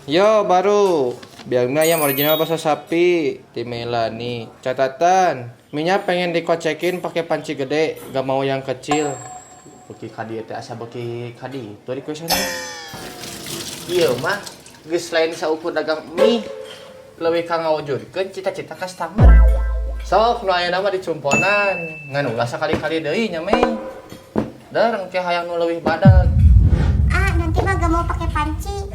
Yo baru biar mie ayam original bakso sapi di Melani. Catatan, minyak pengen dikocekin pakai panci gede, gak mau yang kecil. Beki kadi teh asa beki kadi. Tuh requestan. Iya mah, geus lain saukur dagang mie, leuwih ka ngawujudkeun cita-cita customer. Sok nu ayeuna mah dicumponan, ngan ulah sakali-kali deui nya meh. Dar engke hayang nu leuwih badag. Ah, nanti mah gak mau pakai panci.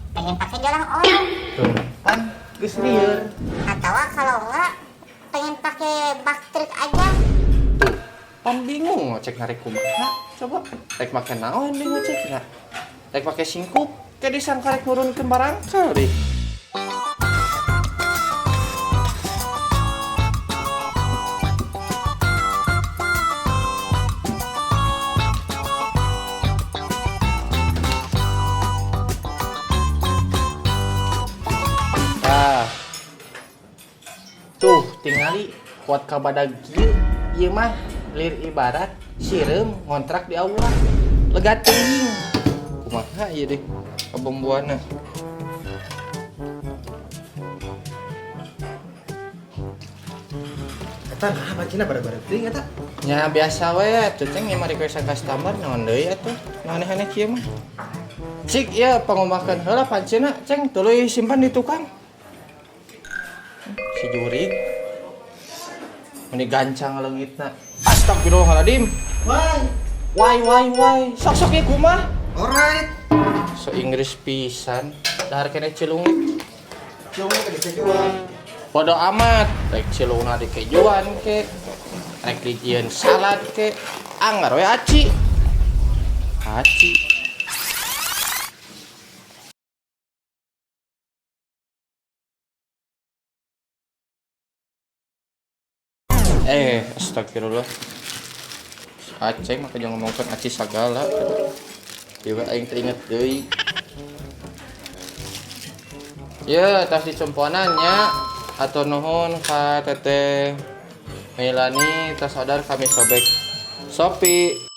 Pengen pakai jolang orang. Tuh, pan geus lieur. Atau kalau enggak pengen pakai bak truk aja. Tuh, pan bingung ngocek narik kumaha. Coba rek make naon deui ngocekna. Rek make singkup, ke disangka rek nurunkeun barangkal deh. Tah. Tuh, tingali kuat ka badag kieu. Ieu mah lir ibarat sireum ngontrak di aula. Lega teuing. Kumaha ieu deh kabombuanna. Eta nah pancina bara-bara teuing eta. Nya biasa we atuh ceng ieu mah requestan customer naon deui atuh. Nu aneh-aneh kieu mah. Cik ieu pangomahkeun heula pancina ceng tuluy simpan di tukang. Si jurig. Meni gancang leungitna. Astagfirullahaladzim. Why? Why why why. Sok-sok ieu kumaha? Alright. So Inggris pisan. Dahar kene cilung. Cilung teh dikejuan. Bodo amat, rek cilungna dikejuan ke. Rek dijieun salad ke. Anggar we aci. Aci. Astagfirullah. Aceng mah jangan ngomongkeun aci sagala. Ieu aing teringet deui. Ya, tas dicumponan nya. Atur nuhun ka Teteh Melani tas order kami sobek. Sopi.